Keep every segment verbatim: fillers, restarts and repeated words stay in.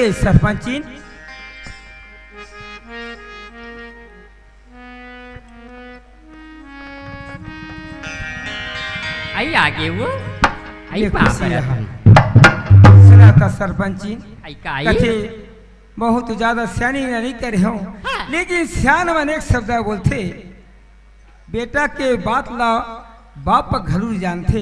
ए सरपंचिन। आई आगे वो। आई ये पाँव खुशी परत रहा। हूँ। सुना था सरपंचिन। आई का आई? कथे बहुत ज्यादा सियानी नहीं करे हो। हाँ। लेकिन सियान मन एक शब्द बोलथे। बेटा के बात ला बाप घलू जानथे,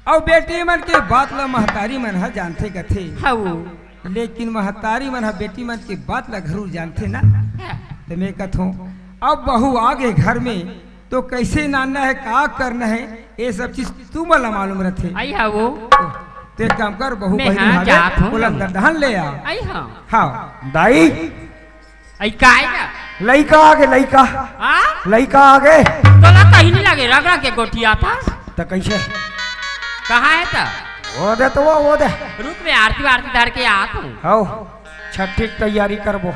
अउ बेटी मन के बात ला महतारी मन ह जानथे कथे। हऊ। लेकिन महतारी मन ह बेटी मन के बात ला घलू जानथे ना। हाँ। त मैं कथों, अब बहू आगे घर में, तो कैसे नानना है, का करना है, ये सब चीज तुमन ला मालूम रथे। आई हऊ। तो एक काम कर, बहू मैं बहिनी हाँ हावे, जात हूँ। ओला दरदहन ले आ। आई हाँ। हाँ। दाई, अई काय गा? लइका आगे, लइका। हाँ? लइका आगे। तोला कहीं नहीं लगे, रगड़ा के गोठियाथस। त कैसे? कहाँ है त? वो दे तो वो, वो दे। रुक, मैं आरती वारती धर के आत हूँ। हव, छट्ठी के तैयारी करबो।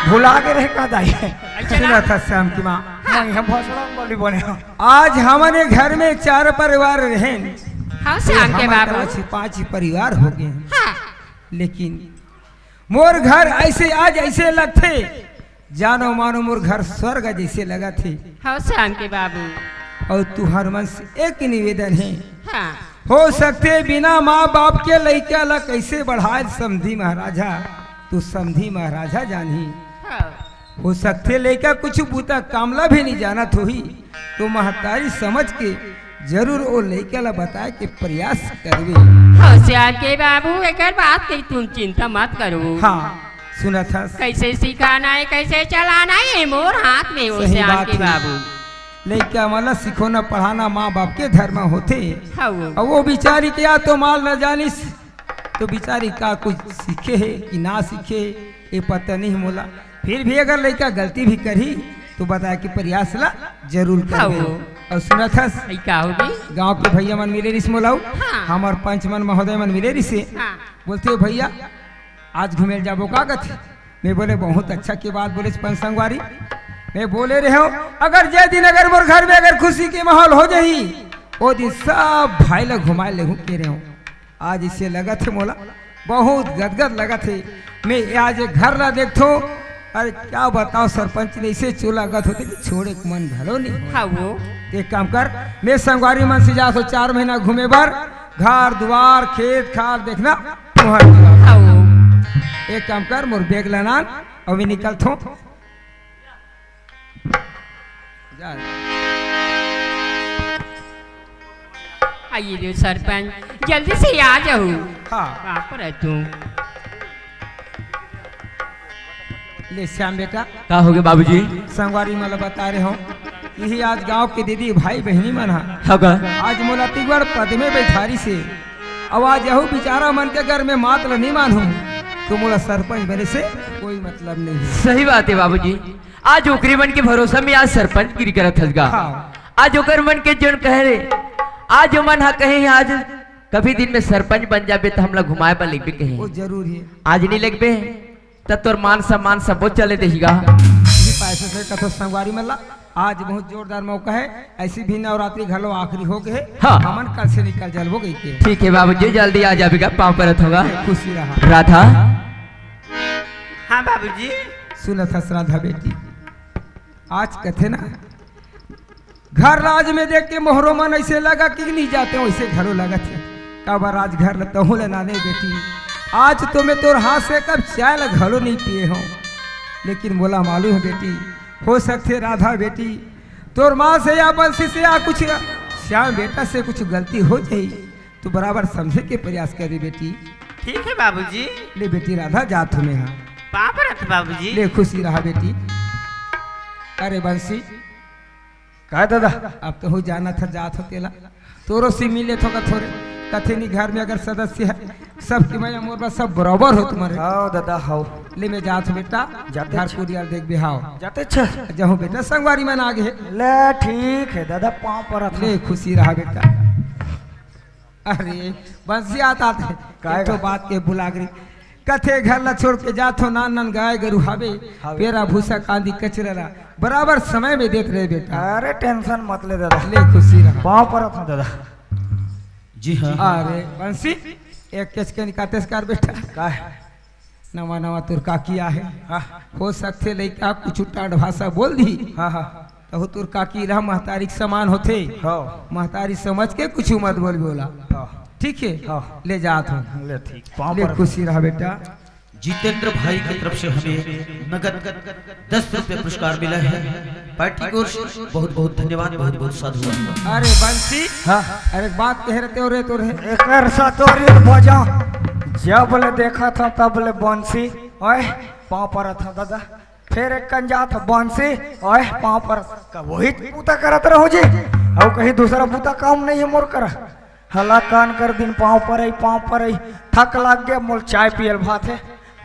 भुला गे रहे का दाई? अच्छा सुना ना। था श्याम की माँ। हाँ। मैं हम भोसड़ा बोली बने हो। आज हमने घर में चार परिवार रहेन। हाँ, श्याम के हमर बाबू। पाँच ही, पाँच ही परिवार हो गए हैं। हाँ। लेकिन मोर घर ऐसे आज ऐसे लगथे, जानो मानो मोर घर स्वर्ग जैसे लगत हे। हाँ, श्याम के बाबू। अउ तुहर मन से एक निवेदन हे। हाँ। हो सकथे बिना माँ बाप के लइका ला कैसे बढ़ाए समधी महाराजा, तू समधी महाराजा जानही। हाँ। हो सकथे लइका कुछ बूता काम ला भी नहीं जानत होही, तो महतारी समझ के जरूर ओ लइका ला बताए के प्रयास करबे। हाँ, श्याम के बाबू, एकर बात के तुम चिंता मत करो। हाँ, सुनत हस। कैसे सिखाना है, कैसे चलाना है, ये मोर हाथ में हो, सही श्याम बात के है। बाबू। लइका मन ला सिखोना पढ़ाना माँ बाप के धर्म होथे। हाँ, वो। अब वो बिचारी के या तो माल न जानिस, तो बिचारी का कुछ सीखे हे कि ना सीखे हे, ये पता नहीं मोला। फिर भी अगर लइका गलती भी करही, तो बताए के प्रयास ला जरूर करबे। हाँ। अउ सुनत हस, ई का होगे? गांव के भैया मन मिले रिस मोला, हाँ। हमर पंच मन महोदय मन मिले रिस हे। हाँ। बोलथे, "भैया, आज घूमे ल जाबो का कथे?" मैं बोले, "बहुत अच्छा के बात बोले पंच संगवारी।" मैं बोले रहे हूँ, अगर जे दिन अगर मोर घर में अगर खुशी के माहौल हो जाही, ओ दिन सब भाई ला घुमाए लेहूँ के रहे हूँ। आज इसे लगत हे मोला, बहुत गदगद लगत हे। मैं आज एक घर ला देखथों, अरे क्या बताओ, सरपंच ने इसे चोला गत होते कि छोड़े के मन घलो नहीं हो। हाँ वो। एक काम कर, मैं संगवारी मन से जाथों चार महीना घूमे बर, घर दुआर खेत खार देखना तुहर दुआर। हाँ वो। एक काम कर, मोर बैग ला नान, अभी निकलथों। जा। आइए रे सरपंच, जल्दी से आ जाओ। हाँ। कहाँ पर है तू? ले श्याम बेटा। का होगे बाबूजी? संगवारी मन ला बता रहे हूँ, यही आज गांव के दीदी भाई बहिनी मन हा। हाँ का? आज मोला तिगड़ पद में बैठारी से, अब आज यहू बेचारा मन के घर में मात ला नहीं मानहूँ, तो मोला सरपंच बने से कोई मतलब नहीं है। सही बात है बाबूजी। आज ओकरी मन के भरोसा में आज सरपंचगिरी करत हस गा। हाँ। आज ओकर मन के जोन कहे रे, आज ओमन हा कहे, "आज कभी दिन में सरपंच बन जाबे त हमला घुमाए बर लेगबे," कहे। वो जरूर है। आज नहीं लेगबे, त तोर मान सम्मान सबो चले देही गा। इही पैसा से कथो संगवारी मन ला, आज बहुत जोरदार मौका है, ऐसी भी नवरात्रि घलो आखिरी हो गए है। हाँ। हमन कल से निकल जलबो गई के। ठीक है बाबूजी, जल्दी आ जाबे गा, पाँव परत हँव गा। खुशी रहा। राधा। हाँ बाबूजी। सुनत हस राधा बेटी, आज कथे ना, घर राज में देख के मोहरो मन ऐसे लगा कि नहीं जाते, वैसे घरो लगत हे। काबर आज घर ल तहूँ ले नाने बेटी, आज तो मैं तोर हाथ से कब चाय ला घलो नहीं पिए हूँ, लेकिन मोला मालूम है बेटी, हो सकथे राधा बेटी, तोर माँ से या बंसी से या कुछ श्याम बेटा से कुछ गलती हो जाही, तो बराबर समझे के प्रयास करे बेटी। ठीक है बाबूजी। ले बेटी राधा, जात हूँ मैं हा। पाँव परत बाबूजी। ले खुशी रहा बेटी। अरे बंसी। का दादा? अब तो हो जाना था, जात हो तेला। तोरो से मिले थो का थोरे। कथे नी घर में अगर सदस्य है, सबके मया मोर बा, सब बराबर हो तुम्हारे। हाव दादा, हाव। ले मैं जात हूँ बेटा, जाते घर छ। कुरियार देख बे, हाव। जाते छ। जहूँ बेटा, संगवारी मन आगे है। ले ठीक है दादा, पाँव परत हूँ। ले खुशी रहा बेटा। अरे बंसी, आता थे। काय एक ठो का? बात के बुलागरी। कथे घर ला छोड़ के जात हो, नान नान गाय गरु हावे, हावे। पेरा भूसा कांदी कचरा ला बराबर समय में देत रहे बेटा। अरे tension मत ले दादा। ले खुशी रहा। पाँव परत हूँ दादा। जी हाँ। अरे बंसी, एक केचकन का तेज कर बेटा। का है? नवा नवा तोर काकी आहे। हाँ। हो सकथे लइका कुछ टांड भाषा बोल दी। हाँ, हाँ। तहु तोर काकी रहा, महतारी के समान होथे। हाँ। महतारी समझ के कुछ मत बोल बोला। हाँ। ठीक है? हाँ। ले जात हूँ। ले ठीक। पाँव ले परत। खुशी रहा बेटा। जितेंद्र भाई की तरफ से हमें नगद दस रुपये पुरस्कार मिला है। पार्टी को बहुत बहुत धन्यवाद, बहुत बहुत साधुवाद। अरे बंसी, हाँ। अरे एक बात कह रहे तेरे, तोरे। एकर सा तोरी बजा, जब ले देखा था तब ले बंसी, ओए, पाँव परत हूँ दादा। फिर एक कन जात बंसी, ओए, पाँव परत। का वही बूता करत रहो जी, अउ कहीं दूसरा बूता काम नहीं है मोर करा। हला कान कर दिन पाँव परई, पाँव परई, थक लाग गया, मोल चाय पियल भात है।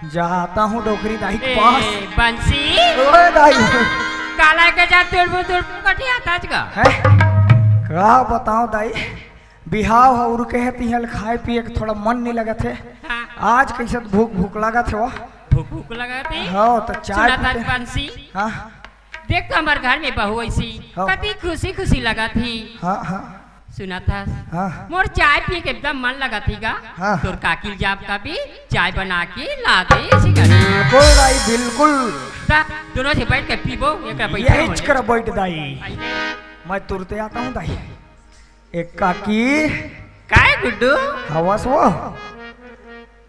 जाता हूँ डोकरी दाई के ए, पास। बंसी। ओए दाई। काला के जा तुड़बू तुड़बू कटिया ताज का। है? का बताओ दाई, बिहाव ह उरके हे, तिहल खाए पिए के थोड़ा मन नहीं लगत हे। हाँ। आज कैसे तो भूख भूख लगत हे वो। भूख भूख लगत हे? हाँ, तो चाय सुना ताज पीते। बंसी। हाँ। देख तो हमार घर में बहू ऐसी हाँ। कति खुशी खुशी लगत ही। हाँ, हाँ। सुना था? हाँ। मोर चाय पिए के एकदम मन लगत ही गा। हाँ। तोर काकी ल जाब कभी चाय बना के ला दे इसी घर। बिल्कुल दाई, बिल्कुल। ता दोनों से बैठ के पीबो, एक बैठे यही होले। कर बैठ दाई। आइए। मैं तुरते आता हूँ दाई। एक काकी। काय गुड्डू? हवस वो?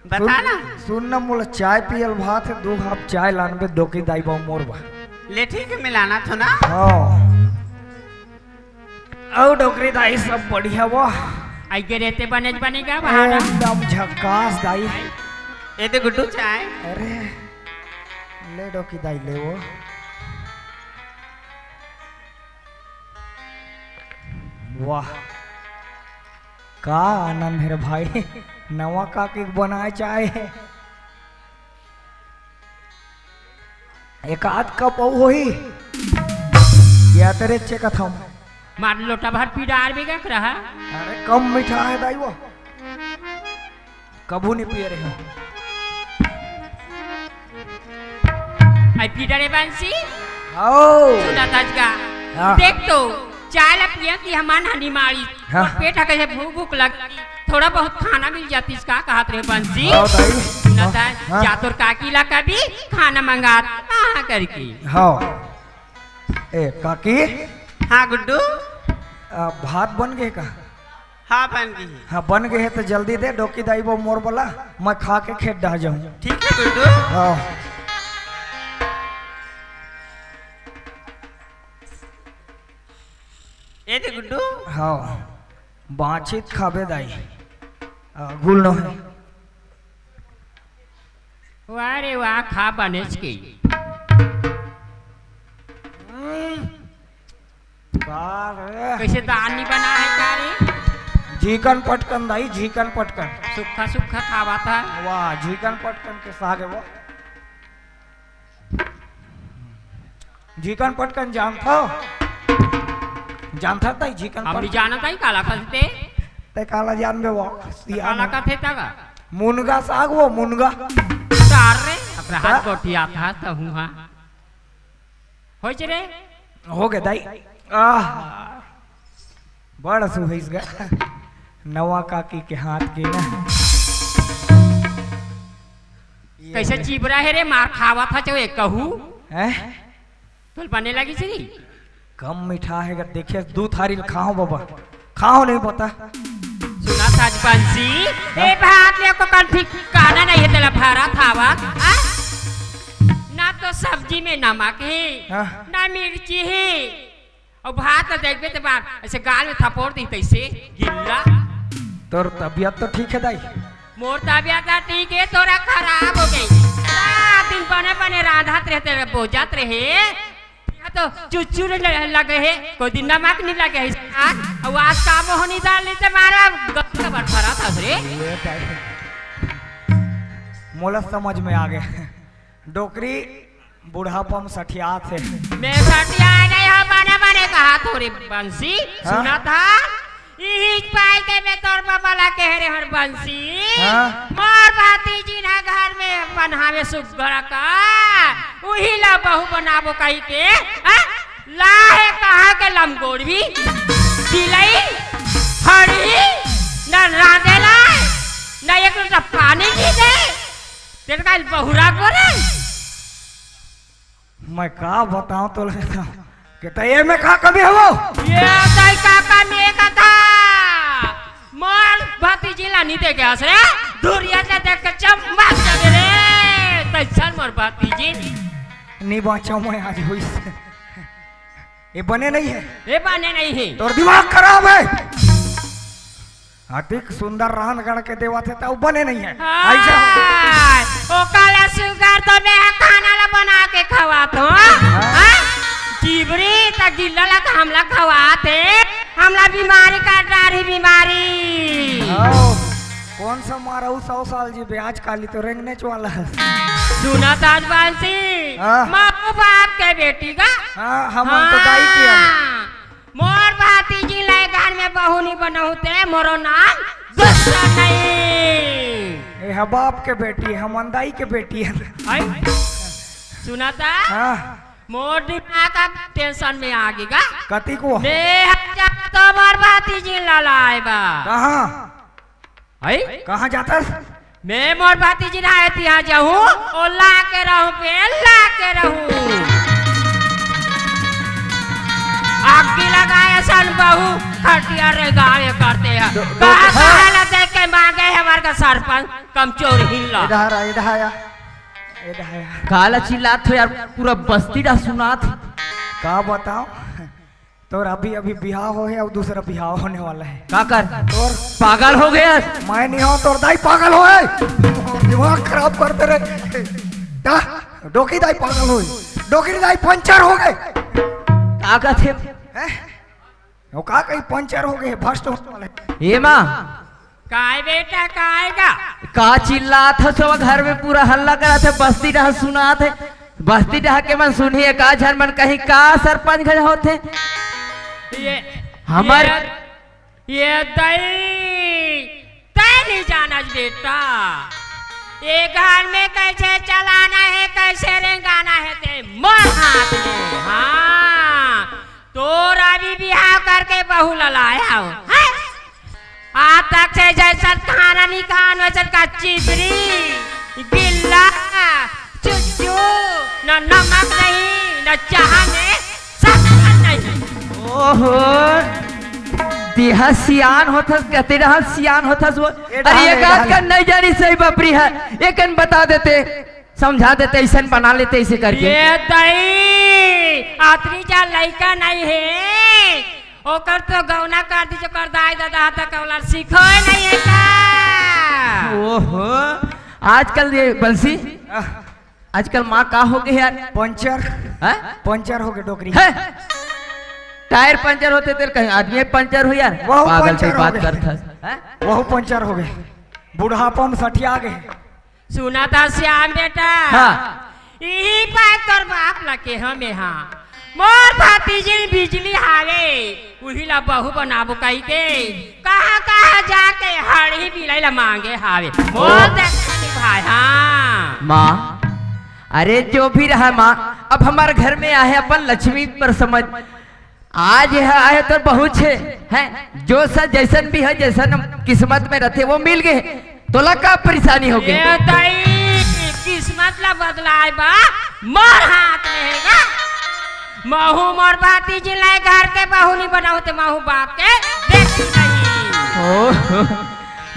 बता ना। सुन ना, मोला चाय पियल भात है, दो कप चाय लानबे, डोकरी दाई बा मोर बा। ले ठीक है, मिलाना थो ना। हाँ। अउ डोकरी दाई सब बढ़िया वो। आई के रहते बने बनेगा बाहर। एकदम झक्कास दाई। ए दे गुड्डू चाय। अरे, ले डोकरी दाई ले वो। वाह, का आनंद हे रे भाई, नवा काकी के बनाए चाय हे। एक आध कप अउ होही, या तेरे चेकत हम। मार लोटा भर पी डार भी गक रहा। अरे कम मीठा हे दाई वो। कभू नहीं पिए रहे। आई पी डरे बंसी। आओ। सुना तजगा। हाँ। देख तो, चाय ला पिया कि हमान हनी मारी। हाँ। और पेट ह कहे भूख भूख लग, थोड़ा बहुत खाना मिल जाती इसका कहत रहे बंसी। हाँ, ताई। सुना हाँ, था, हाँ। जा तोर काकी ला कभी खाना मंगा कहाँ करके। हाँ। ए, काकी। हाँ, गुड्डू। आ, भात बन गए का? हाँ, बन गई। हाँ, बन गए हे तो जल्दी दे, डोकी दाई वो मोर बोला, मैं खा के खेत डह जाऊँ। ठीक है गुड्डू। हाँ। ए दे गुड्डू। हाँ, बाँचित खाबे दाई। आ, गुल न है। वाह रे वाह, खा बनेच के। का रे? कैसे दाल नहीं बना है का रे? झीकन पटकन दाई, झीकन पटकन। सुक्खा सुक्खा खावा था। वाह, झीकन पटकन के साग है वो। झीकन पटकन जानथव? जानथव ताई झीकन हम नहीं पटकन? जानत हई काला कहिथे। ते काला जानबे वो? काला कथे ता का? मुनगा साग वो, मुनगा। तार रे, अपने हाथ हाँ? गोटिया था तो हुआ। होइच रे? हो गए दाई। आह। बड़ सुहइस गा। नवा काकी के हाथ के ना। कैसे चिबरा है रे, मार खावा था जो एक कहू। हैं? तोल बने लगी सी? कम मीठा है, अगर देखे दू थारी ल खाओ बाबा। खाओ नहीं पता। सुना था बंसी, हाँ? ए भात ले को कन ठिकाना नहीं है, तेला भरा थावा, आ? ना तो सब्जी में नमक है, हाँ। ना मिर्ची है। अउ भात ला देखबे ते बार, अइसे गाल में थपोर दिही तइसे, गिल्ला। तोर तबियत तो ठीक हे दाई? मोर तबियत ला ठीक हे, तोर खराब हो गे। रात दिन बने बने रांधत रहे, तेरे बोजत रहे। इहाँ तो चुचुर ल-, लगे हे, कोई दिन नमक नइ लगे हे। आज, अउ आज का मोहनी दाल नइ ते मारा, गबर गबर फरत हस रे। ये दाई। मोला समझ में आ गे। डोकरी बुढ़ापा म सठियात हे। मैं सठियाए नइ हँव, बने बने कहत हों रे बंसी। हाँ? सुनत हस? इही पाय के मैं तोर बाबा ला कहे रहेंव बंसी। हाँ? मोर भतीजिन ह घर में अपन हावे सुग्घर का, उही ला बहू बनाबो कहिके, हाँ? लाहे कहाँ के लमगोड़वी, बिलई, हड़ही, न रांधे लाय, न एक लोटा पानी नइ दे। तेरे का बहुरा बोले? मैं का बतावँव तोला, के त एमे का कमी हवय? ये दाई का कमी हे कथा? मोर भतीजी ला नइ देखे हस रे? धुरिया से देख के चमक जाबे रे। तइसन मोर भतीजी। नइ बाँचव मैं आज होइस। ये बने नइ हे। ये बने नइ हे। तोर दिमाग खराब हे। अतिक सुंदर रांध गढ़ के देवत हे, त अउ बने नइ हे। हाँ, अइसा हो। ओकर ले सुघर तो मैं ह खाना ला बना के खवात हँव। हाँ। हाँ? चिबरी त गिल्ला ला त हमला खवात हे, हमला बीमारी कर डारही बीमारी। हाँ, कोन सा मारहूँ सौ साल जी ब्याज काली तो रेंगनेच वाला हे। सुनत हस बंसी, हाँ। माँ बाप के बेटी का। हाँ, हमन तो दाई के हन। हाँ। मोर भतीजी ला घर में बहू नइ बनाहूँ ते, मोरो नाम दूसर नइ। ए ह बाप के बेटी, हमन दाई के बेटी हन। आई? सुनत हस? हाँ। मोर दिमाग अब tension में आ गे गा। कतिक वो? मैं ह जाथँव तो मोर भतीजी ला लाय बर। कहाँ? हई? कहाँ जाथस? मैं मोर भतीजी ला एती आ जाहूँ, ओ ला के रहूँ, पे ला के रहूँ। आगी लगाय असन बहू, खटिया रेंगाय करथे। दो, दो, कहाँ, हाँ। कहाँ ला देख के माँगे हे हमर का सरपंच, कमचोरहिन ला। इधर आ, इधर आ, इधर आ। काला चिल्लात हो यार, पूरा बस्ती डहा सुनात हे। का बतावँव? तोर अभी अभी बिहाव होहे अउ दूसरा बिहाव होने वाला हे। का कर? तोर पागल हो गे हस? मैं नइ हँव, तोर दाई पागल होहे। दिमाग खराब कर दे रे। दा, डोकरी दाई पागल होहे। डोकरी दाई पंचर हो गे। का कथे? हैं? वो का कही पंचर हो गे, भ्रष्ट होने वाला हे। ए माँ, काय बेटा, काय गा? का चिल्लात हस ओ घर में, पूरा हल्ला करत हे, बस्ती डहा सुनात हे। बस्ती डहा के मन सुनही, का झन मन कही का सरपंच घर होथे? ये, हमर ये, ये दई, तैं नइ जानस बेटा, ये घर में कइसे चलाना हे, कइसे रेंगाना हे, ते मोर हाथ में। हाँ, तोर अभी बिहाव करके बहू ला लाय हँव, हैं? आज तक से जइसन खाना नइ खान, वइसन का चिबरी, गिल्ला, चुच्चू, न नमक नहीं, न चाहा में शक्कर नहीं। ओहो, तेहा सियान होथस, कते डहा सियान होथस वो। ए अरे, डहा, एक ए आध डहा। कन नइ जानिस हे बपरी ह, एक कन बता देते। समझा देते, अइसन बना लेते, अइसे करके। ये दई, अतरी जा लइका नइ हे, ओकर तो गौना कर दीस, ओकर दाई ददा ह त कौला सीखोय नइ हे का? ओहो, आजकल ये बंसी, आह। आजकल माँ का हो गे यार? पंचर। हैं? पंचर हो गे डोकरी। हैं? टायर पंचर होथे तेला कहीं आदमी पंचर हो यार? वहू पागल पंचर के हो बात गे। करथस। हैं? वहू पंचर हो गे। बुढ़ापा म सठिया गे। सुनत हस श्याम बेटा? हाँ। इही पाय तोर बाप ला केहेंव मेंहा। मोर भतीजिन बिजली हावे, उही ला बहू बनाबो कहिके। कहाँ-कहाँ जाके हड़ही बिलई ला मांगे हावे। मोर ओ। देखा नहीं भाई, हाँ। माँ, अरे जो भी रहा माँ, अब हमर घर में आहे अपन लक्ष्मी पर समझ आज ह आए तो बहुत छे, हैं? जो स-, जइसन भी हे, जइसन किस्मत में रथे, वो मिल गे। तोला का परेशानी हो गे? ए दाई, किस्मत ला बदलाय बा, मोर हाथ में हे गा। महू मोर भतीजिन ला घर के बहू नइ बनाहूँ, ते महू बाप के बेटी नहीं। ओहो,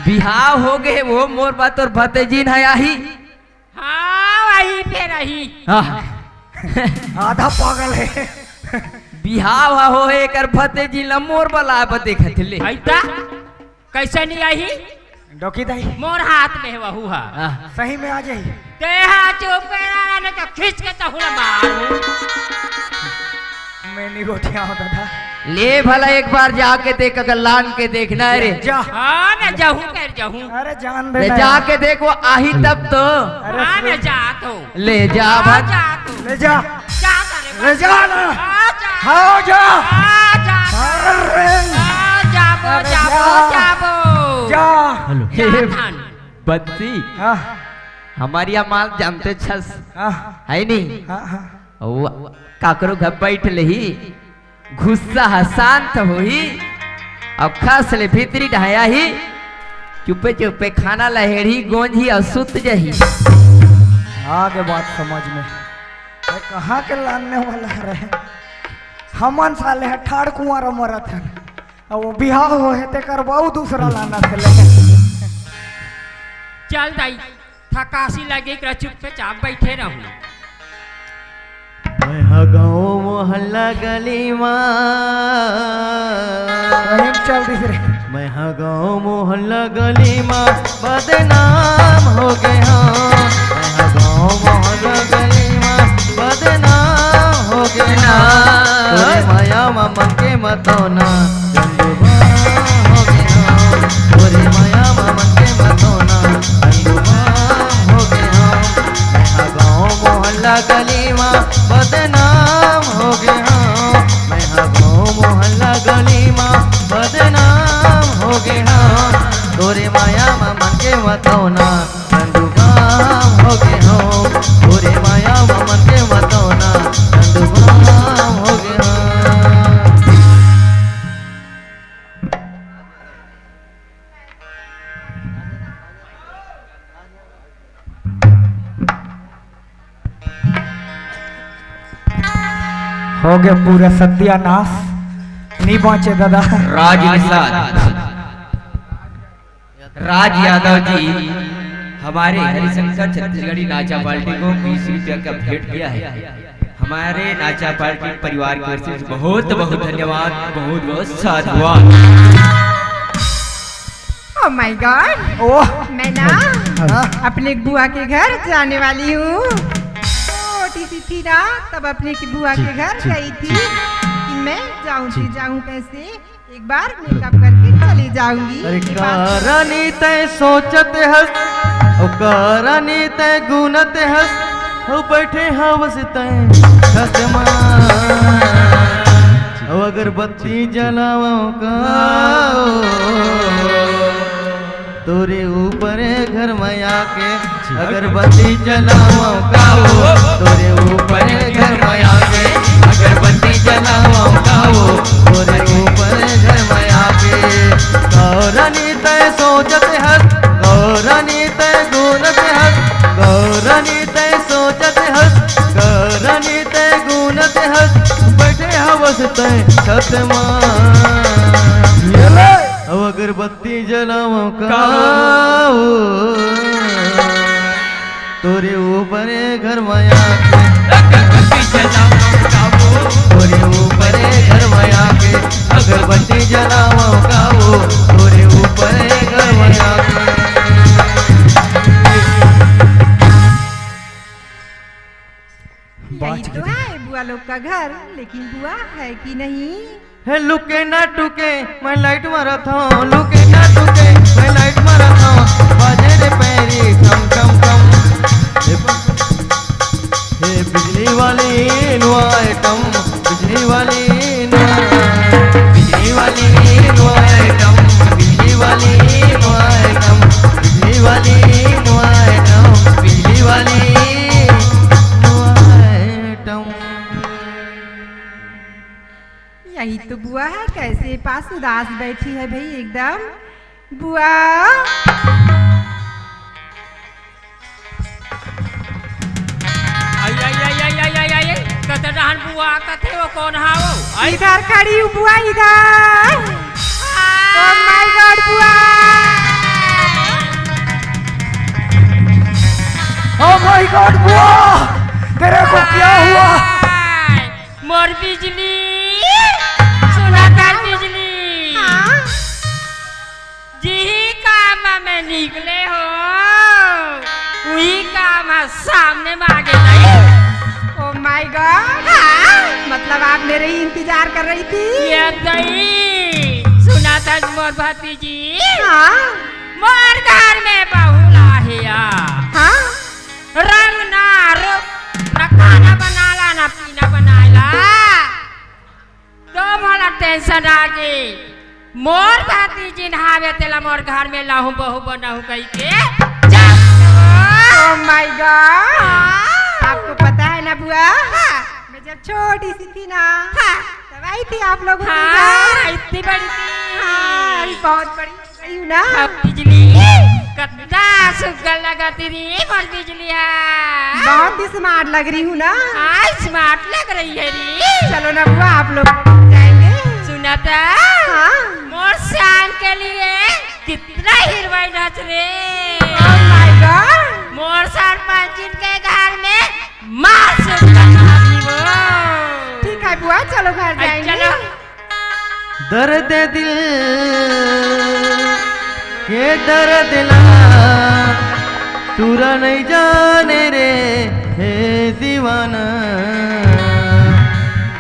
बिहाव हो गे, वो मोर बात अउ भतीजिन हे आही। हाँ, वही पे रही। हाँ। आधा पागल हे। बिहाव ह होहे, एकर भतीजी ल मोर बलाय बर देखत ले। अइता? कइसे नइ आही? डोकी दाई। मोर हाथ में हे वहू ह। हाँ। सही में आ जाही। तेहा चुप कर, नहीं तो खींच के तहूँ ल मारूँ। मैं नइ गोठियावँव दादा। ले भला एक बार जाके देख, अगर लान के देखना हे रे। जा। हाँ, मैं जाहूँ, कर जाहूँ। अरे जान दे ले ना। जाके देख, वो आही तब तो। अरे हाँ, सुन। मैं जात हूँ। ले जा हाँ, भला। जात हूँ। ले जा। जा करे ले जा ना। हाँ, जा। हाँ, जा। हाँ, जा। अरे। हाँ, जाबो, अरे जाबो, जा। जाबो। जा। हेलो। जा हे थान। बंसी। हाँ। हमर इहाँ माल जानते छस। हाँ। हे नी? हाँ, हाँ। वो काकरो घर बइठ लेही, गुस्सा ह शांत होही, अउ खस ले भीतरी डहाय आही, चुपे चुपे खाना ल हेड़ही, गोंजही अउ सुत जाही। आगे बात समझ में। ये कहाँ के लानने वाला रहे? हमन साले ह ठाड़ कुंवारा मरत हन। अउ वो बिहाव होहे तेकर बाऊ दूसरा लानत हे ले। चल दाई, थकासी लगे करा, चुपचाप बइठे रहूँ। मैं ह गाँव मोहल्ला गली मा। सही में चल दिस रे। मैं ह गाँव मोहल्ला गली मा बदनाम हो गे हँव। मैं ह गाँव मोहल्ला गली मा बदनाम हो गे हँव। तोरे मया मा मन के मतौना झंडूबाम हो गे हँव। तोरे मया मा मन के मतौना झंडूबाम हो गे हँव। मैं ह गाँव मोहल्ला गली मा बदनाम हो गे हँव। मैं ह गाँव मोहल्ला गली मा बदनाम हो गे हँव। तोरे मया मा मन के मतौना झंडूबाम हो गे हँव। तोरे मया मा मन के मतौना झंडूबाम हो गे हँव। हो गे पूरा सत्यानाश, नइ बाँचे दादा। राज निषाद, राज यादव जी हमारे हरिशंकर छत्तीसगढ़ी नाचा पार्टी को बीस रुपया का भेंट दिया है। हमारे नाचा पार्टी परिवार की ओर से बहुत बहुत धन्यवाद, बहुत बहुत साधुवाद। Oh my God, ओह। मैं ना हाँ। अपने बुआ के घर जाने वाली हूँ। छोटी सी थी ना, तब अपने की बुआ जी, के घर जी। गई थी कि मैं जाऊँ जी। कि जाऊँ कैसे, एक बार मेकअप करके चली जाऊँगी। अरे ये बात का रानी तैं सोचत हस, ओ का रानी तैं गुनत हस, ओ बइठे हवस तैं छत मा। ओ अगरबत्ती जलावँव का ओ, तोरे ऊपर घर में आके अगरबत्ती जलावँव का ओ, तोरे ऊपर घर में आके अगरबत्ती जलावँव का ओ, तोरे ऊपर घर में आके। का ओ रानी तैं सोचत हस, का ओ रानी तैं गुनत हस, का ओ रानी तैं सोचत हस, का ओ रानी तैं गुनत हस, बइठे हवस तैं छत मा। ये ले। अब अगरबत्ती जलावँव का ओ, तोरे ऊपर घर में आके। अगरबत्ती जलावँव का ओ, तोरे ऊपर घर में आके। अगरबत्ती जलावँव का ओ, तोरे ऊपर घर में आके। यही बात तो है बुआ लोग का घर, लेकिन बुआ है कि नहीं? हे लुके ना टुके, मैं लाइट मारत हँव, लुके ना टुके, मैं लाइट मारत हँव, बाजे रे पैरी टम टम टम। हे, हे बिजली वाली नो आइटम, बिजली वाली नो, बिजली वाली नो आइटम, बिजली वाली नो आइटम, बिजली वाली नो आइटम, बिजली वाली नो आइटम। यही तो बुआ है, कैसे पास उदास बैठी है भाई एकदम। बुआ। आई, आई, आई, आई, आई, आई, आई, कते डहन बुआ कथे वो कौन हा वो? आई। इधर खड़ी हूँ बुआ, इधर। Oh my God, बुआ। Oh my God, बुआ, तेरे को क्या हुआ? मोर बिजली। निकले हो, उही काम ह सामने म आगे नहीं। Oh my God! हाँ? मतलब आप मेरे ही इंतजार कर रही थी? ये दई, सुना था मोर भतीजी? हाँ? मोर घर में बहू लाहे आ। हाँ? रंग ना रूप, ना खाना बनाला, ना पीना बनाला। तो मोला टेंशन आ गे। मोर भतीजिन हावे तेला मोर घर में लाहूं बहू बनाहूं कहिके। जा। Oh my God! हाँ। आपको पता है ना बुआ, हाँ। मैं जब छोटी सी थी ना, हाँ। तब आई थी आप लोगों के हाँ, घर। इतनी बड़ी थी। हाँ, अभी बहुत बड़ी हो गई हूँ ना। अब बिजली, कतना सुग्घर लगत रही मोर बिजली। बहुत ही smart लग रही हूँ ना। हाँ, smart लग रही है री। चलो ना बुआ, आप लोग जाएंगे। सुना था? हाँ। मोर शान के लिए कितना हीरोइन नाच रे। Oh my God! मोर सरपंचिन के घर में मार सुन कर भागी वो। ठीक है बुआ, चलो घर आई जाएंगे। चलो। दर्द दिल के दर्द ला टूरा नहीं जाने रे, हे दीवाना।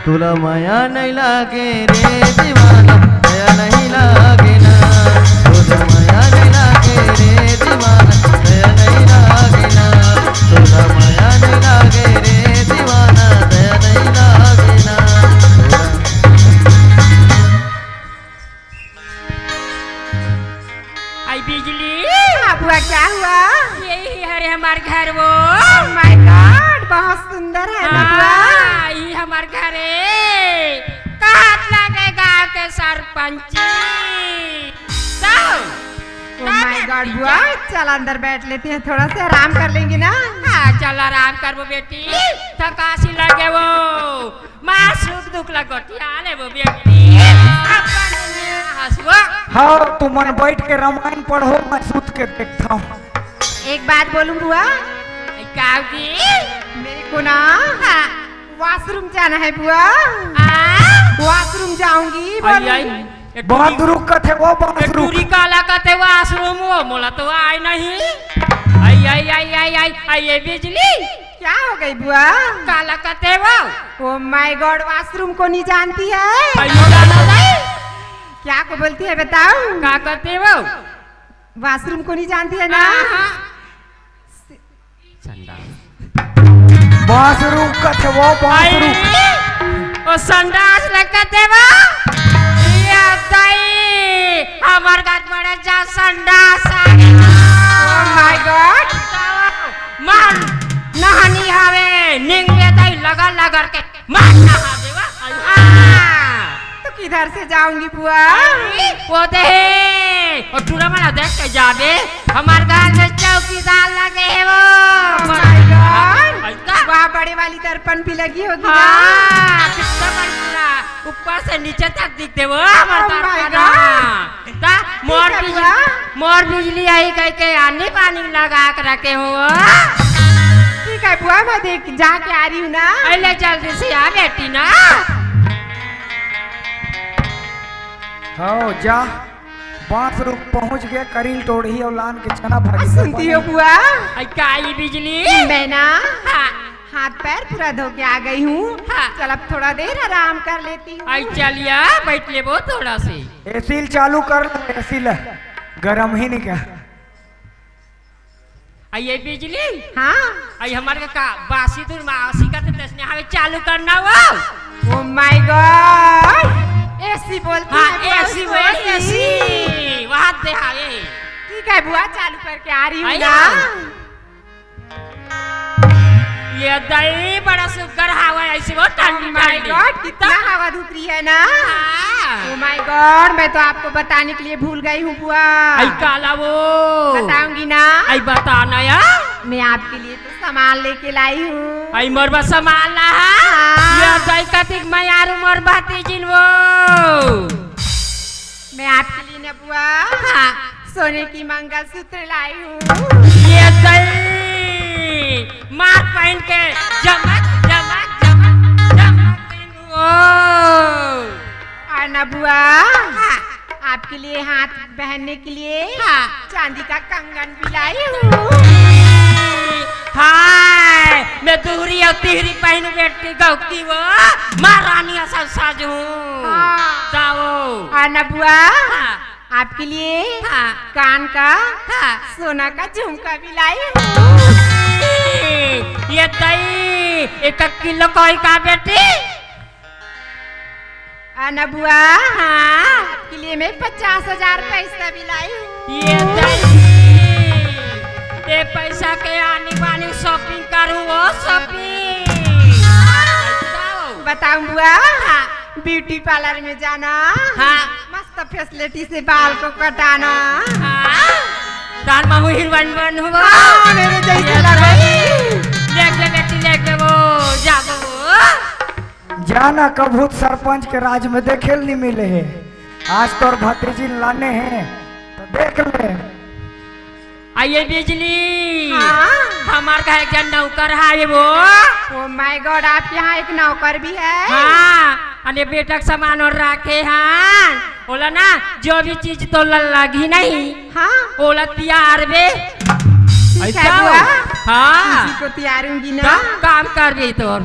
तुला मया नहीं लागे रे दीवाना, मया नहीं लागे ना। तुला मया नहीं लागे रे दीवाना, मया नहीं लागे ना। तुला मया नहीं लागे रे दीवाना, मया नहीं लागे ना। आई बिजली। हाँ बुआ, क्या हुआ? यही हरे हमार घर वो। Oh my God, बहुत सुंदर है ना बुआ। हाँ, ई हमार घर है। कहत लगे गाँव के सरपंची। तो, Oh my God, बुआ, चल अंदर बैठ लेते हैं, थोड़ा सा आराम कर लेंगे ना। हाँ, चल आराम करबो बेटी, थकासी लगे वो। माँ सुख दुख ला गोठिया लेबो बेटी। अपन में हंसबो। हाँ, तुमन बैठ के रामायण पढ़ो, मैं सुत के देखता हूँ। एक बात बोलूं बुआ? ए, का होगी? मेरे को ना हाँ। Washroom जाना है बुआ। आ? Washroom जाऊंगी आई, बोली। आई। ए, टूरी, बंद रुक कथे वो, बंद ए, रुक। टूरी काला कथे वो washroom वो, मोला तो आय नहीं। आई, आई, आई, आई, आई, आई, ये बिजली। क्या हो गई बुआ? काला कथे वो? Oh my God, washroom को नहीं जानती है? आई, जाना नहीं। क्या को बोलती है बताओ? का कथे वो? Washroom को नहीं जानती है ना? हाँ, हाँ। संडास। बाथरूम कथे वो, बाथरूम। आई, ओ संडास लगत हे वो। ये दाई, हमर गात मड़े जा संडास आ गे। Oh my God। मन नहानी हवे, निंगे दाई लगा लगा के मन नहा देवा। हाँ। तो किधर से जाऊंगी बुआ? अरे, वो दे हे। और टूरा मन देख के जाबे। हमार घर में चौकीदार लगे हे वो। Oh my God। ऐसा? वहाँ बड़े वाली दर्पण भी लगी होगी ना? हाँ, कितना बड़ी टूरा। ऊपर से नीचे तक दिखथे वो हमार Oh my दर्पण। God। ता मोर ठीक है बिजली, बुआ। मोर बिजली आई कह के आनी पानी लगा के रखे हो। ठीक है बुआ, मैं देख जाके आ रही हूँ ना। अरे जल्दी से आ बेटी ना। हाँ, जा। बांस रुख पहुंच गया, करील टोड़ही और लान के चना भाजी सुनती हो बुआ? आई का ई बिजली? मैं ना हाँ। हाथ पैर पूरा धो के आ गई हूँ। हाँ। चल अब थोड़ा देर आराम कर लेती हूँ। आई चलिया, बैठ लेबो थोड़ा से। एसी ल चालू कर लो, एसी ल गरम ही नहीं क्या? आई ये बिजली? हाँ। आई हमारे का बासी दूर मासी का तो तसने हमें चालू करना वो। Oh my God, एसी बोलती हाँ, है बुआ एसी उसको, बोल, एसी। एसी। वहाँ दे हवे। ठीक है बुआ, चालू करके आ रही हूँ आई ना। ना। ये दही बड़ा सुग्घर हवा है, ऐसे वो ठंडी Oh my ठंडी। God, कितना हवा धूप रही है ना। हाँ। Oh my God, मैं तो आपको बताने के लिए भूल गई हूँ बुआ। आई काला वो। बताऊंगी ना। आई बताना या। मैं आपके लिए तो सामान लेके लाई हूँ। आई मोर बस सामान ला है। हाँ। ये दही कतिक मैं यारू मोर भतीजिन वो। मैं आपके लिए ना बुआ, हाँ। सोने की मंगलसूत्र लाई हूँ। ये दही मार पहन के जमक, जमक, जमक, जमक दिन हो। और ना बुआ, हाँ। आपके लिए हाथ पहनने के लिए हाँ। चांदी का कंगन भी लाई हूँ। हाय, मैं दूहरी अउ तिहरी पहिनू बेटी गौकी वो, महारानी असन साजहूँ। हाँ। जाओ। अउ न बुआ, हाँ। आपके लिए हाँ। कान का हाँ। सोना का झुमका भी लाई हूँ। ये दई, एक किलो कोई का बेटी? अउ न बुआ, हाँ। आपके लिए मैं पचास हजार पैसा भी लाई हूँ। ये दई, ये पैसा के आनी बानी shopping करूँ वो shopping। बताऊँ बुआ, हाँ। Beauty parlour में जाना, हाँ। मस्त facility से बाल को कटाना। हाँ। दान मामू हीरोइन बनहूँ वो। हाँ, मेरे जैसे लड़ाई। लेके बेटी, लेके वो, जाबो वो। जाना कभू सरपंच के राज में देखे ल नहीं मिले हे। आज तोर भतीजी लाने हे, तो देख ले। अये बिजली, हाँ। हमार घर एक जन नौकर हे वो। Oh my God, आपके यहाँ एक नौकर भी है? हाँ, अने बेटा के सामान अउ राखे हन। ओला ना, जो भी चीज तोला लगही नहीं, हाँ। ओला तियारबे। ठीक है ऐसा? बुआ। हाँ। किसी को तियारूंगी ना। का-, काम करबे तोर।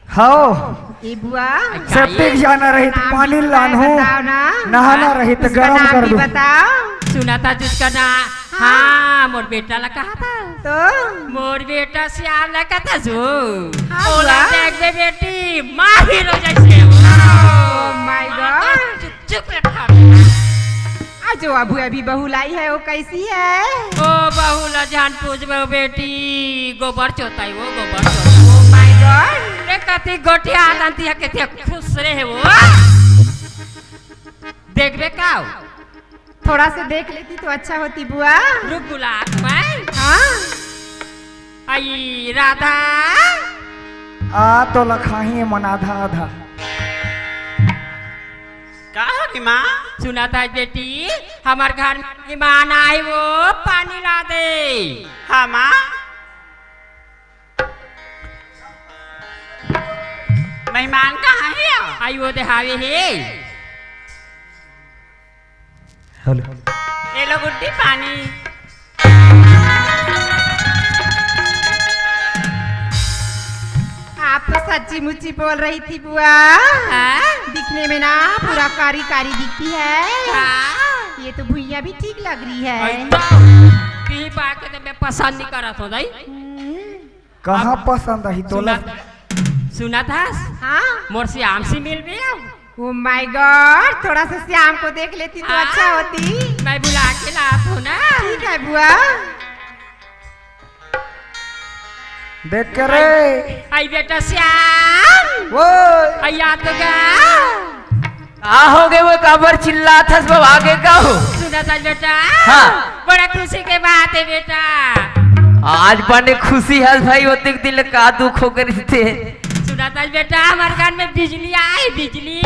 हव। ए बुआ। Septic जाना रही त पानी लानहूँ, नहाना रही त गरम कर दूँ। बताओ। सुना था जिसका ना, हाँ। हाँ, मोर बेटा ला कहा था। तो? मोर बेटा श्याम ला कहा था जो। हाँ, ओला बुआ। देख बे बेटी, माँ हीरो जैसे हो। Oh my God। चुप, चुप रखा। आ जो अभी, अभी बहू लाई है, वो कैसी है? ओ बहू ला जान पूछबे बेटी, गोबर चोताई वो, गोबर चोताई। Oh my God। रे कति गोठिया दंती है, कितने खुश रहे वो। देखबे का? थोड़ा सा देख लेती तो अच्छा होती बुआ। रुक बुला मैं। हाँ। आई राधा। आ तो लखाही मन आधा आधा। का हो गे माँ? सुना था बेटी, हमार घर में मेहमान आए वो पानी ला दे। हाँ माँ। मेहमान कहाँ हे? आई वो दे हावे हे। हेलो। ये लो गुड्डी पानी। आप तो सच्ची मुच्ची बोल रही थी बुआ। हाँ? दिखने में ना पूरा कारी कारी दिखती है। हाँ। ये तो भुइयां भी ठीक लग रही है। ऐसा? पी पा के तो मैं पसंद नहीं करत हूँ दाई। हम्म। कहाँ अब पसंद आही तोला? सुना, सुना था? हाँ। मोर श्याम से मिल भी आओ। Oh my God, थोड़ा सा श्याम को देख लेती तो हाँ। अच्छा होती। मैं बुला के लात हूँ ना। ठीक है बुआ। देख के रे। आई बेटा श्याम। वो। आई आ तो गा। का हो गे वो, काबर चिल्लात हस बा, आगे का हो? सुना था बेटा। हाँ। बड़ा खुशी के बात है बेटा। आज बने खुशी हस भाई, ओतेक दिन ले का दुख हो गे रहिथे। सुना था बेटा, हमार घर में बिजली आए, बिजली।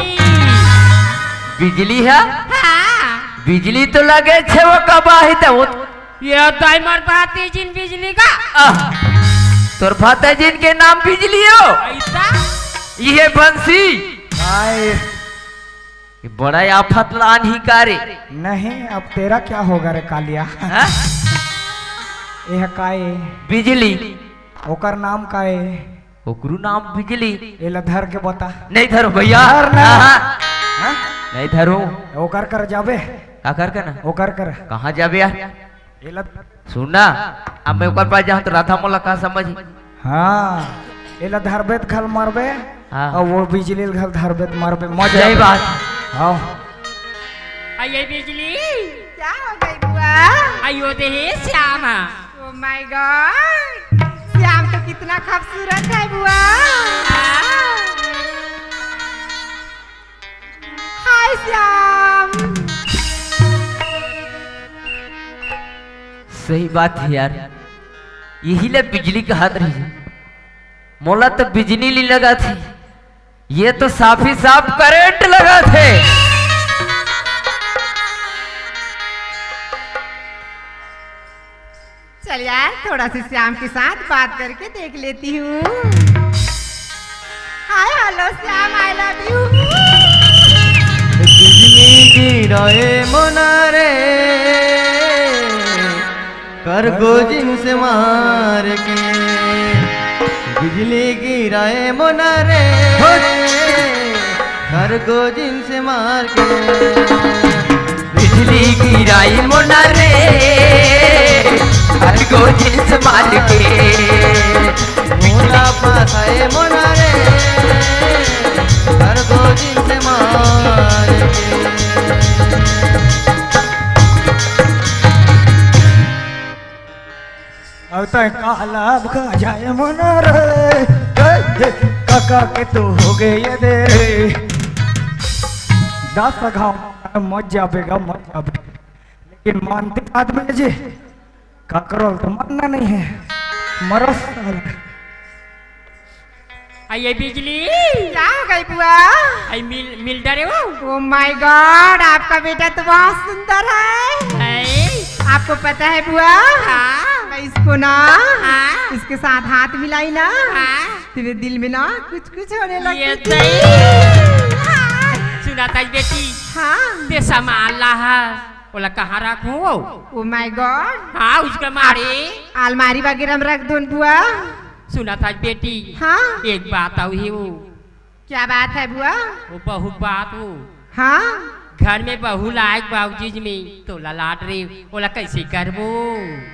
बिजली है? हाँ। बिजली तो लगे छे वो कब आही त वो। ये दाई मोर भतीजिन बिजली का। आह, तोर भतीजिन के नाम बिजली हो? ऐसा? ये बंसी। आए। ये बड़ा आफत लान ही का रे? नहीं, अब तेरा क्या होगा रे कालिया? हाँ? यह काय? बिजली। ओकर नाम काय? ओकरू नाम बिजली। एला धर के बता। नहीं धरो भैया। धर ना। हाँ। हाँ? नहीं धरो। ओकर कर जाबे। का कर के ना? ओकर कर। कहाँ जाबे यार? एला सुन ना, अब मैं ओकर पास जाऊँ तो राधा मोला का समझ? हाँ, एला धरबे त घल मरबे, हाँ। अउ वो बिजली ल घल धरबे त मरबे, मजा यही आबे। बात। हाँ। आ ये बिजली। क्या हो गई बुआ? आयो दे हे श्याम। Oh my God, श्याम तो कितना खूबसूरत है बुआ। हाँ। हाय श्याम। सही बात है यार, यही ले बिजली कहत रही। मोला तो बिजली ली लगा थी, ये तो साफ ही साफ करंट लगा थे। चल यार, थोड़ा सा श्याम के साथ बात करके देख लेती हूँ। Hi, hello Shyam, I love you। दीदी गिराए मोना रे, करगो जिन से मार के। बिजली गिराए मोना रे, करगो जिन से मार के। बिजली गिराई मोना रे, करगो जिन से मार के। मोला पास आए मोना रे, करगो जिन से मार के। अब तय काला खा जाए मोना रे, हे, हे, काका के तो हो गए ये दे रे। दस घाव मत जाबे गा, मत जाबे। लेकिन मानते आदमी जी, काकरो तो मानना नहीं है। मरो साला। आ ये बिजली। क्या हो गई बुआ? आई मिल, मिल डरे हो? Oh my God, आपका बेटा तो बहुत सुंदर है। है। आपको पता है बुआ? हाँ। मैं इसको ना, हाँ। इसके साथ हाथ मिलाई ना, हाँ। तो मेरे दिल में ना कुछ कुछ होने ये लगती थी। सही। सुना था बेटी। हाँ। ते सामान ला है। ओला कहाँ रखूं वो? Oh my God। हाँ, उसका मारे। अलमारी वगैरह में रख दूं बुआ। सुना था बेटी। हाँ। एक बात आऊ ही वो। क्या बात है बुआ? वो बहुत बात हो। हाँ। घर में बहू लायक बाबूजी में तो ललाट रे, ओला कैसे करबो?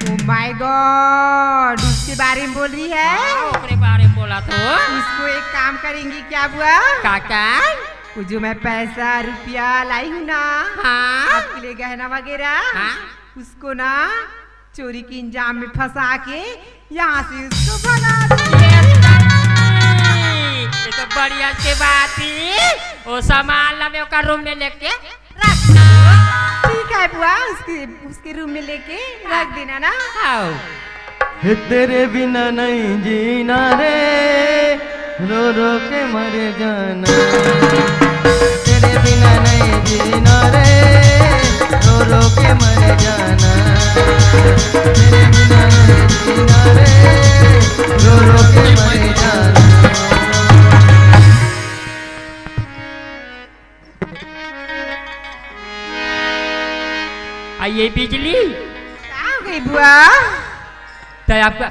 Oh my God, उसके बारे में बोल रही है? हाँ, ओकरे बारे में बोला तो। इसको एक काम करेंगी क्या बुआ? काका? वो जो मैं पैसा रुपया लाई हूँ ना, हाँ। आपके लिए गहना वगैरह, हाँ। उसको ना चोरी के इंजाम में फंसा के यहाँ से उसको भगा दे। ये तो बढ़िया से बात ही। वो सामान ला मैं ओकर रूम में लेके रख। ठीक है बुआ, उसके, उसके रूम में लेके रख देना ना। हाँ। हे तेरे बिना नहीं जीना रे, रो रो के मर जाना। तेरे बिना नहीं जीना रे, रो रो के मर जाना। तेरे बिना नहीं जीना रे, रो रो के मर जाना। आ ये बिजली। का हो गई बुआ? तो आपका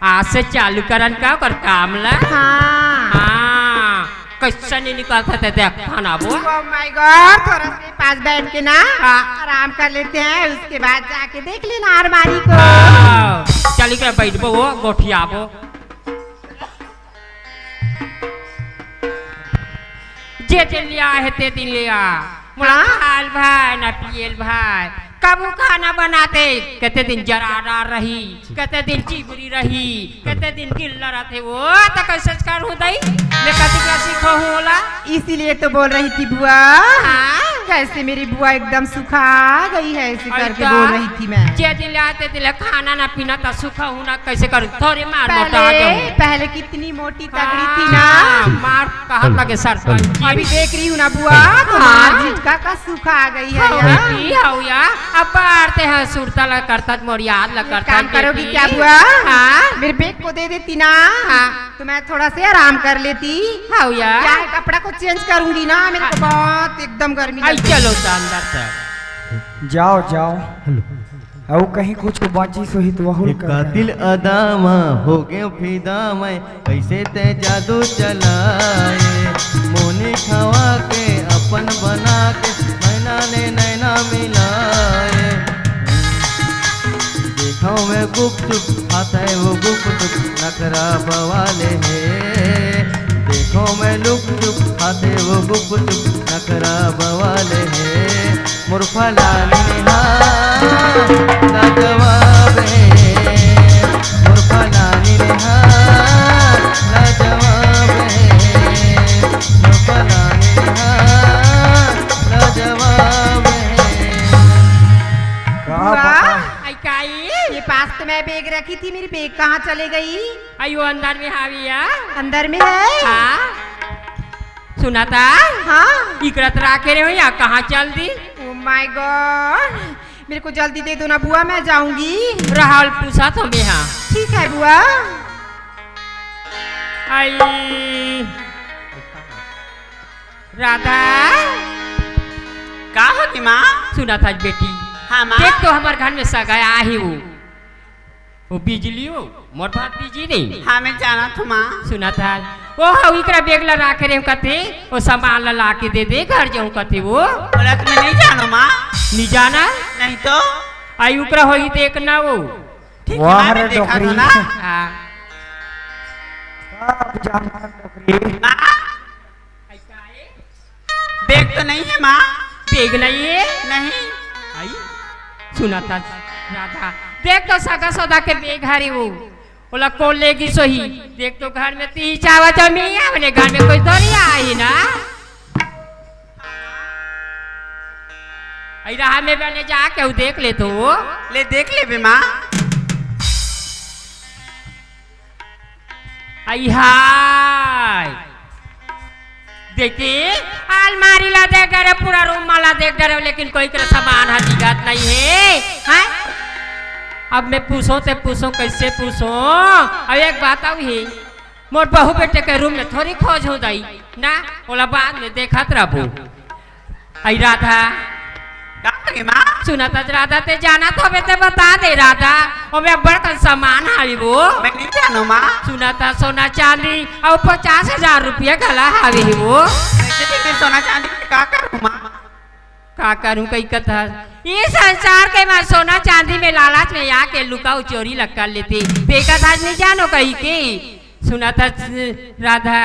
आज से चालू करन का ओकर काम ला? हाँ। हाँ, कैसे नहीं निकलता थे देख खाना वो। Oh my God, थोड़ा से पास बैठ के ना हाँ। आराम कर लेते हैं, उसके बाद जाके देख लेना अलमारी को। हाँ, चली के बैठबो वो, गोठियाबो। जे दिन लिया है ते दिन लिया। मोला हाँ? खाल भाई ना पियल भाई। कबू खाना बनाते, कते दिन जरारा रही, कते दिन चिबरी रही, कते दिन गिल्ला रहते, वो तो कैसे कर हो दई? मैं कति क्या सीखो हूँ ओला? इसीलिए तो बोल रही थी बुआ। हाँ? कैसे मेरी बुआ एकदम सुखा गई है, ऐसे करके ऐसा? बोल रही थी मैं। जे दिन ले आते दिन ले खाना ना पीना तो सुखा हूँ ना, कैसे करूँ? थोड़ी मार मोटा आ पहले, जाऊँ। पहले कितनी मोटी तगड़ी थी ना। हाँ, मार कहाँ लगे सरपंच जी? अभी देख रही हूँ ना बुआ, तो हाँ। मार झिटका का सूखा आ गई है हाँ, यार। बेटी, आओ यार। अब बाढ़ते हैं सुरता ला करता, मोर याद ला एक करता, काम करोगी बेटी। क्या बुआ? हाँ। मेरे बैग को दे देती ना। हाँ। तो मैं थोड़ा से आराम कर लेती। हाँ यार। क्या है, कपड़ा को चेंज करूंगी ना, मेरे को हाँ। बहुत एकदम गर्मी आई, लग रही है। चलो तो अंदर से। जाओ, जाओ। हेलो। अउ कहीं कुछ बाँचिस होही त वहू ल एक कर कातिल डार। अदा म हो गयो फिदा मैं, कैसे तै जादू चलाए। मोनी खवा के अपन बना के, नैना ने नैना मिलाए। देखो मैं गुपचुप, खाता है वो गुपचुप, नखरा बवाले है। देखो मैं लुक चुप, खाते वो गुपचुप, नखरा बवाले है। मोर फलानी ने हाँ लाजवाब है, मोर फलानी ने हाँ लाजवाब है, मोर फलानी ने हाँ लाजवाब है। का वाह, बता? आई काई? ये पास तो मैं बैग रखी थी, मेरी बैग कहाँ चले गई? आई वो अंदर में हावी है। अंदर में है? हाँ। सुना था? हाँ। इकरत राखे रहे हो या कहाँ चल दी? Oh my God, मेरे को जल्दी दे दो ना बुआ, मैं जाऊंगी। राहुल पूछा तो मैं हाँ। ठीक है बुआ। आई राधा। का होगे माँ? सुनत हस बेटी, हाँ माँ। देख तो हमर घर में सगा आही वो, वो बिजली वो, मोर बात बिजली नहीं। हाँ, मैं जानत हूँ माँ। सुनत हस, वो हा उकरा बेग ला राखे रेहेंव कथे, वो सामान ला लाके दे दे, घर जाहूँ कथे वो। ओला तो मैं नहीं जानों माँ। नहीं जाना? नहीं तो। आई उकरा होही देखना वो। ठीक है वाह माँ, रे मैं देखा डोकरी। था ना। हाँ। सब जानत हस डोकरी। माँ। बेग तो नहीं है माँ? बेग नहीं है? नहीं। आई, सुनत हस राधा, देख तो सगा सौदा के बेग हरे वो, ओला कोन ले गिस होही? देख तो घर में तीन चावल जमीन है, अपने घर में कोई थोड़ी आही ना। आई राह में बने जाके वो देख ले तो। ले देख लेबे माँ। आई हाय। देखी, अलमारी ला देख डरे, पूरा रूम ला देख डरे, लेकिन कोई के सामान हा दिखत नहीं है, हैं? अब मैं पूछों ते पूछों, कैसे पूछों? अब एक बात अउ ही, मोर बहू बेटे के रूम में थोड़ी खोजहूँ दाई, ना, ओला बाद में देखत रहबो। आई राधा। का होगे माँ? सुनत हस राधा, ते जानत हवे ते बता दे राधा। ओमे अब्बड़ कन सामान हावे वो। मैं नहीं जानों माँ। सुनत हस सोना चांदी अउ पचास हजार रुपया घला हावे ही वो। वैसे भी मैं सोना चांदी में का करूँ माँ? का करूँ कही कथस? ये संसार के माँ सोना चांदी में लालच में आके लुकाऊ चोरी ला कर लेथे। ते कथस नहीं जानों कही के। सुनत हस राधा,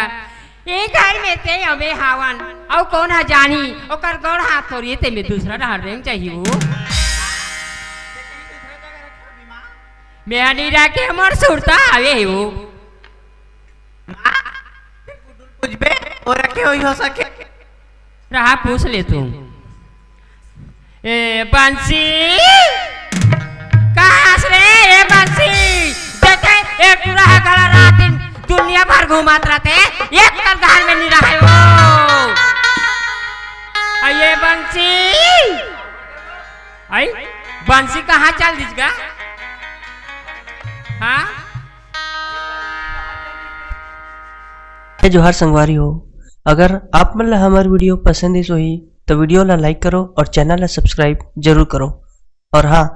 ये घर में ते अबे हावन, अउ कोन हा जानी, ओकर गोड़ हाथ थोड़ी ते में दूसरा डहर रेंग जाही वो। मैं नहीं रखे, मोर सुरता आवे ही वो। माँ, कुछ बे, वो रखे हुई हो सके। रहा पूछ ले तू। ए बंसी, कहाँ हस रे? ए बंसी, देखे, ए टूरा हा घला रात दिन दुनिया भर घूमत रहिथे, एक कन घर में नहीं रहे वो। आ ये बंसी, आई बंसी कहाँ चल दिस गा? हाँ? जय जोहार संगवारी हो, अगर आप मन ला हमर video पसंद आइस होही, तो video ला like करो और channel ला subscribe जरूर करो। और हाँ,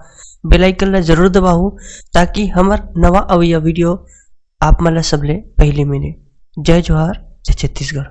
bell icon ला जरूर दबाओ, ताकि हमर नवा अवइया video आप मन ला सबले पहली मिले। जय जोहार, जय छत्तीसगढ़।